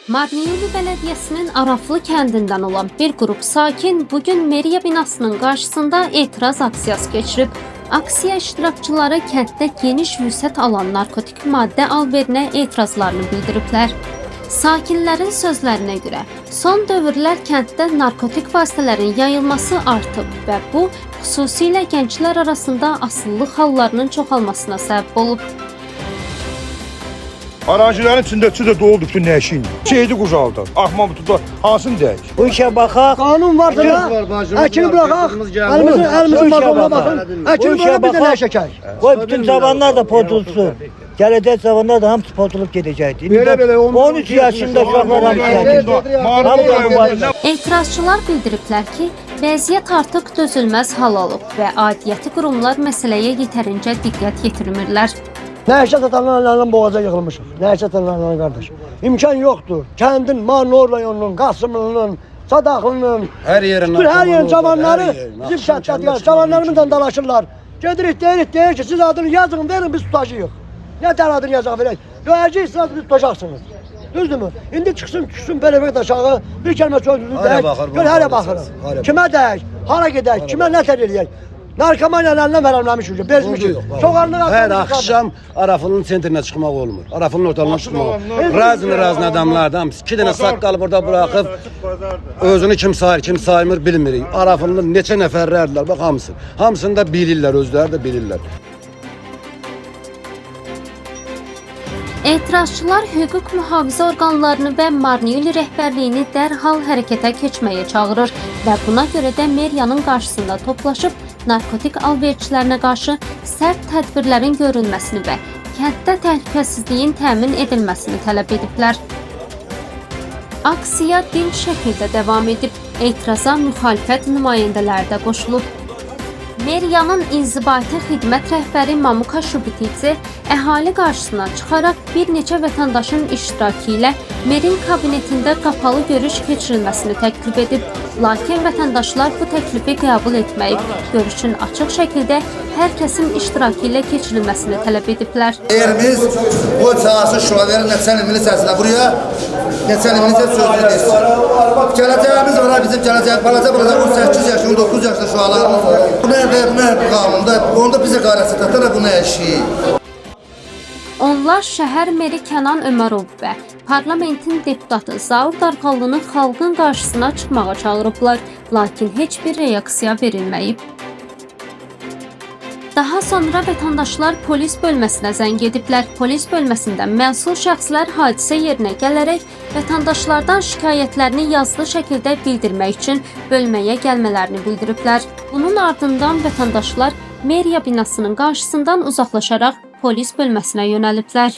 Marneuli Bələdiyyəsinin Araflı kəndindən olan bir qrup sakin bugün meriya binasının qarşısında etiraz aksiyası keçirib. Aksiya iştirakçıları kənddə geniş vüsət alan narkotik maddə alverinə etirazlarını bildiriblər. Sakinlərin sözlərinə görə, son dövrlər kənddə narkotik vasitələrin yayılması artıb və bu xüsusilə gənclər arasında asılılıq hallarının çoxalmasına səbəb olub. Arazilərin içində içi də doludur bütün nəşin. Şeydi qucaldı. Axma tuta hansını deyək? Bu işə baxaq. Qanun varsa da əkini bıraxaq, əlimizin Bu işə mazonuna baxaq. baxın. Bu Əkini işə bıraxaq, bir də nə baxaq. şəkək. Qoy bütün cavanlar da pozulsun. Gələcək cavanlar da hamısı pozulub gedəcəkdir. İndi Belə-belə 13 yaşında uşaqlar hamısı çəkir. Marlı rayonunda Etirazçılar bildiriblər ki, vəziyyət artıq dözülməz hal alıb və aidiyyəti qurumlar məsələyə yetərincə diqqət yetirmirlər. Nəşə satanların əlindən boğaza yığılmışıq. Nəşə satanların əlindən qardaş. İmkan yoxdur. Kəndin, Marnor rayonunun, Qasımlının, Sadaqlının, Hər yerin bütün hər yerin narkomanı cavanları oradadır, hər yerin. bizim Axşam kənddə kəndə cavanlarımızla dalaşırlar. Gedirik, deyirik, deyir ki, siz adını yazın, verin, biz tutacağıq. Nə tər adını yazaq, verək. Döyəcəksiniz, biz tutacaqsınız. Düzdürmü? İndi çıxsın, düşsün belə bir aşağı, bir kəlmə sözünü Hara deyək, baxır bu gör hara polis? baxırıq. Hara Kimə dəyək, hara gedək, kimə nə tər eləyək. Narkomaniya əlindən vərəmləmişik, bezmişik. Soğanlıq Hər atmışıq. axşam Arafının sentrinə çıxmaq olmur. Arafının ortalığına çıxmaq olmur. Razın razın adamlardır hamısı. 2 dənə saqqal burada buraxıb özünü kim sayır, kim saymır bilmirik. Arafının neçə nəfərlərdirlər bax hamısı. Hamısını da bilirlər, özləri də bilirlər. Etirazçılar hüquq mühafizə orqanlarını və Marneuli rəhbərliyini dərhal hərəkətə keçməyə çağırır və buna görə də meriyanın qarşısında toplaşıb narkotik alverçilərinə qarşı sərt tədbirlərin görülməsini və kənddə təhlükəsizliyin təmin edilməsini tələb ediblər. Aksiya dinc şəkildə davam edib, etiraza müxalifət nümayəndələri də qoşulub. Meriyanın inzibati xidmət rəhbəri Mamuka Şubitidze əhali qarşısına çıxaraq bir neçə vətəndaşın iştirakı ilə merin kabinetində qapalı görüş keçirilməsini təklif edib. Lakin vətəndaşlar bu təklifi qəbul etməyib, görüşün açıq şəkildə hər kəsin iştirakı ilə keçirilməsini tələb ediblər. Yerimiz o çağırsın şuraların neçə milisiyasına buraya, neçə milisiya sözünü desin. Gələcəyimiz var ha, bizim gələcəyimiz, balaca balaca 18 yaş, 19 yaşlı uşaqlarımız var. Bu nə, bu nə qanunda, onda bizə qarası tatar bu nə işi? Onlar şəhər meri Kənan Ömərov və parlamentin deputatı Zaur Darğallını xalqın qarşısına çıxmağa çağırıblar, lakin heç bir reaksiya verilməyib. Daha sonra vətəndaşlar polis bölməsinə zəng ediblər. Polis bölməsindən məsul şəxslər hadisə yerinə gələrək vətəndaşlardan şikayətlərini yazılı şəkildə bildirmək üçün bölməyə gəlmələrini bildiriblər. Bunun ardından vətəndaşlar meriya binasının qarşısından uzaqlaşaraq polis bölməsinə yönəliblər.